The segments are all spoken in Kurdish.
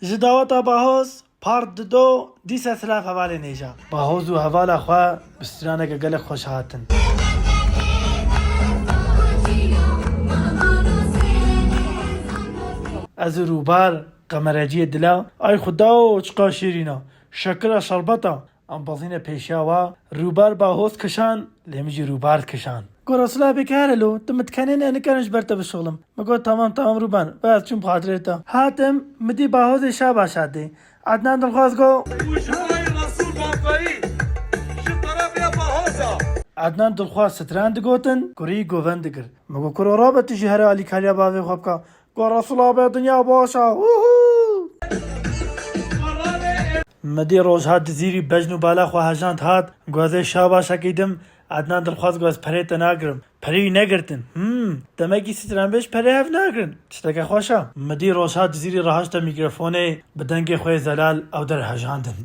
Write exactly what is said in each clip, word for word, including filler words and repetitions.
Ji daweta Bahoz, part dido, dîsa silav hevalên hêja. Bahoz û hevala xwe bi straneke gelek xweş hatin. Ez û Rûbar, qemereciyê dila, ay xuda o çiqa şîrîna, şekira şerbeta. Em bezîne pêşiya wa, Rûbar Bahoz kişan, lê min jî Rûbar kişan. Got, Resûla bê ke here lo, tu min dikenê ne, nikarim ji ber te bişixlim. Min got, tamam, tamam Rûbar, ve ez çûm bi xatirê te. Hatim, min dî Bahozê Şabaşa tê. Ednan Dilxwaz got, Û ji helayê Resûl Bafayî ji terefê Bahoza. Ednan Dilxwaz stran digotin, kurî govend digir. Min got, kuro rabe tu jî here alîkariya bavê xwe bike. Got, Resûla be dinya baş e. Uhu! Min dî roj hat dizîrî bejn û bala xwe hejand hat. Got, ez ê Şabaşekî dim. Ednan Dilxwaz got, ez perê te nagirim. Perê wî negirtin. Hmm, demekî stranbêj perê hev nagirin. Tişteke xweş e. Min dî roj hat dizîrî rahişte mîkrofonê, bi dengê xwe yê zelal ew der hejandin.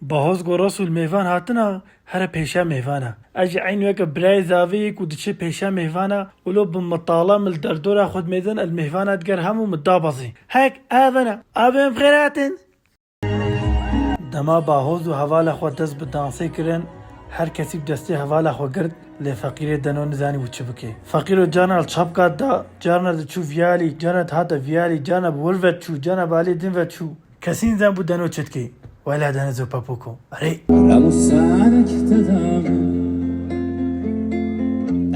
Bahoz got, Resûl, mêvan hatina, here pêşiya mêvana. Ez jî eynî weke birayê zavê yê ku diçe pêşiya mêvana û lo bi mitala min li derdora xwe dimêzin, el mêvana diger hemû min dabezî. Hek, ev e ne. Ev em xêr hatin. Dema Bahoz û hevala xwe dest bi dansê kirin, her kesî bi destê hevala xwe girt, lê feqîrê deno nizanî bû çi bike. Feqîro carna li çapka da, carna diçû viyalî, carna dihate viyalî, carna bi wir ve çû, carna bi alî din ve çû. Kesî nizan bû deno çi dike. Wela dene zopapoko. Erê. Remusarek te dame.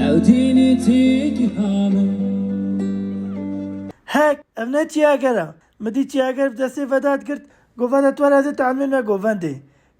Ew dînî tî kî hame. Hek, ev ne çiyager e. Min dî çiyager bi destê Vedat girt, got, Vedat, were ez ê te elmên me govendê.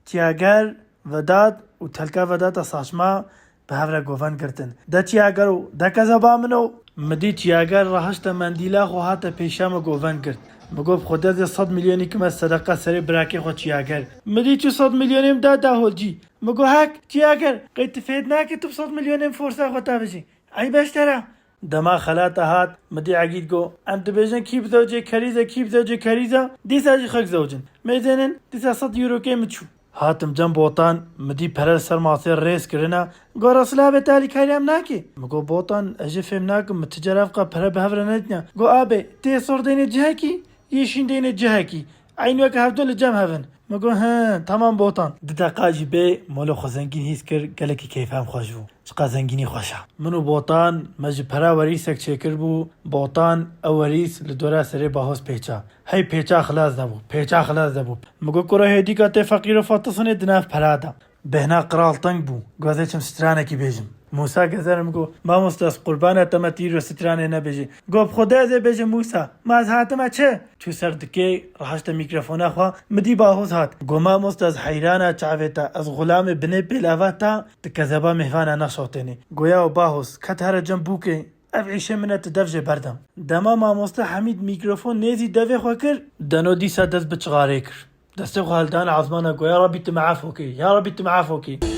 Çiyager, Vedat û telka Vedata saçma bi hev re govend girtin. De çiyager û de kezeba min o. Min dî çiyager rahişte mendîla xwe hate pêşiya min govend girt. Min got, bi Xwedê ez ê sed milyonî kime sedeqa serê birakê xwe çiyager. Min dî çû sed milyonê min da daholcî. Min got, hek, çiyager, qey tu fêd nake tu bi sed milyonê min forsa xwe te bijî. Eyb e ji te re. Dema xelata hat, min dî Egîd got, em dibêjin kî bizewcê kerîze, kî bizewcê kerîze, dîsa jî xwe gizewcin. Mêzênin, dîsa sed eurokê min çû. Hatim cem Botan, min dî pere li ser masê rêz kirine. Got, Resûla be te alîkariya min nake. Min got, Botan, ez jê fêm nakim, min tu cara ev qas pere bi hev re nedîne. Got, abê, tê sor deynê cihekî, yê şîn deynê cihekî. Eynî weke hevdû li cem hev in. Min got, he, tamam Botan. Du deqa jî bê, molo xwe zengîn hîs kir, gelekî keyfa min xweş bû. Çiqa zengînî xweş e. Min û Botan, me ji pera werîsek çêkiribû. Botan, ew werîs li dora serê Bahoz pêça. Hey pêça xilas nebû, pêça xilas nebû. Min got, kuro hêdîka tê feqîr û fetisinê di nav pera de. Bêhna qral teng bû. Got, ez ê çim stranekî bêjim. Mûsa Gezer min got, mamoste, ez qurbana te me, tu îro stranê nebêjî. Got, bi Xwedê ez ê bêjim Mûsa. Ma ez hatime çi? Çû ser dikê, rahişte mîkrofona xwe, min dî Bahoz hat. Got, mamoste, ez heyrana çavê te, ez xulamê binê pêlava te, tu kezeba mêvana nexşotênê. Goya û Bahoz, ket here cem bûkê, ev îşê min e, tu dev jê berde. Dema mamoste Hemîd mîkrofon nêzî devê xwe kir, deno dîsa dest bi çixarê kir. Destê xwe hildana ezmana, got, ya Rabbî tu me efo kê, ya Rabbî tu me efo kê.